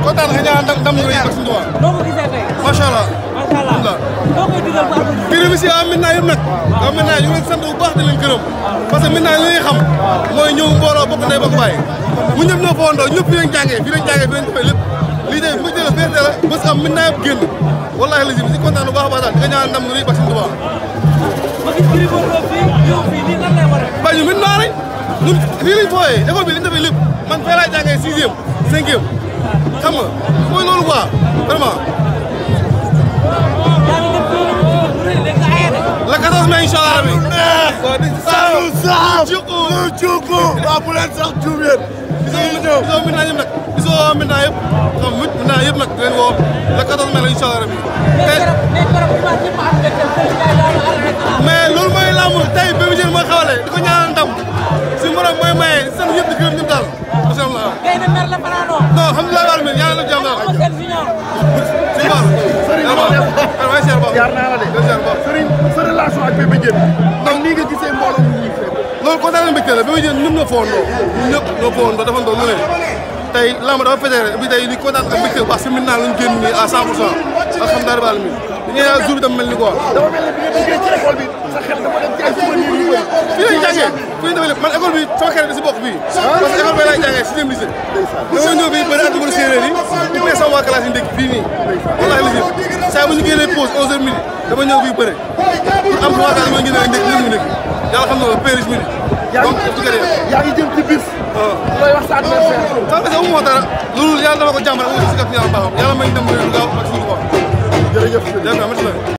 kontaan nga ñaan ndam lu rëy ak suñu tubaab. noo ko gisee tey. macha allah. macha allah noo koy digal ba am. kii bi si waa Médina yëpp nag. waa Médina ñu ngi leen sant bu baax di leen gërëm. parce que Médina li ñuy xam mooy ñëw mbooloo bokk ndey bokk baay. mu ñëpp ñoo fowandoo ñëpp fii lañ jàngee fii lañ defee lépp. lii de bu ñu jëlee fierté la bés am Médina yëpp génn. wallaahi la si kontaan bu baax a baax daal di nga ñaan ndam lu rëy ak suñu tubaab. ma gis Gris Bordeaux fii yow fii lii lan lay waral. waaye ñu Médina rek ñun fii lañ fooyee école bi li ñu defee lépp man fee laay jàngee 6e 5e xam nga mooy loolu quoi vraiment. la 14 mai incha allah bi. waaw bu leen sax juum yéen. gisoo Médina yëpp nag gisoo Médina yëpp xam nga Médina yëpp nag di leen woo la 14 mai la incha allah bi. mais loolu mooy lamb tey Bébé Diène mooy xawale di ko ñaanal ndam si morom mooy maye di sant ñëpp di gërëm ñëpp daal macha allah. non alhamdulilah wàllu mbir yàlla na jàmm daal. si baax jaar naa la de. Serigne sa relation ak Bébé Diène ndax nii nga gisee mbooloo mu ñuy fekk. loolu kontaan nañu mbégte la Bébé Diène ñun ñoo fowandoo ñun ñëpp ñoo fowandoo dafa doon lu ne tey lamb dafa fédéré bi tey li kontaan ak mbégte bu baax si Médina lañu génn nii à 100% alhamdulilah rabbil alamin di ñaan jour bi tam mel ni quoi. dafa mel ni bi nga duggee ci école bi sa xel dafa dem ci ay souvenirs yu bëri. fii lañ jàngee fii lañ defee lépp man école bi sama xarit da si bokk fii parce que école bi laay jàngee 6e lycée dama ñëw fii bëri ak séeréer yi bu fekkee sama waa classe yi ndékki fii nii wallaahi la saa bu ñu génnee pause 11h midi dama ñëw fii bëri pour am waa classe yi ma génne ay ndékki ñu ndékki yàlla xam na ko péris midi donc daf ci carrière yaa ngi jëm ci bis. looy wax sa adversaire. sax parce que amu ma dara loolu yàlla dama ko jàmm rek amu si kat yàlla baaxam yàlla may dem gaaw ak suñu quoi jërëjëf. jërëjëf merci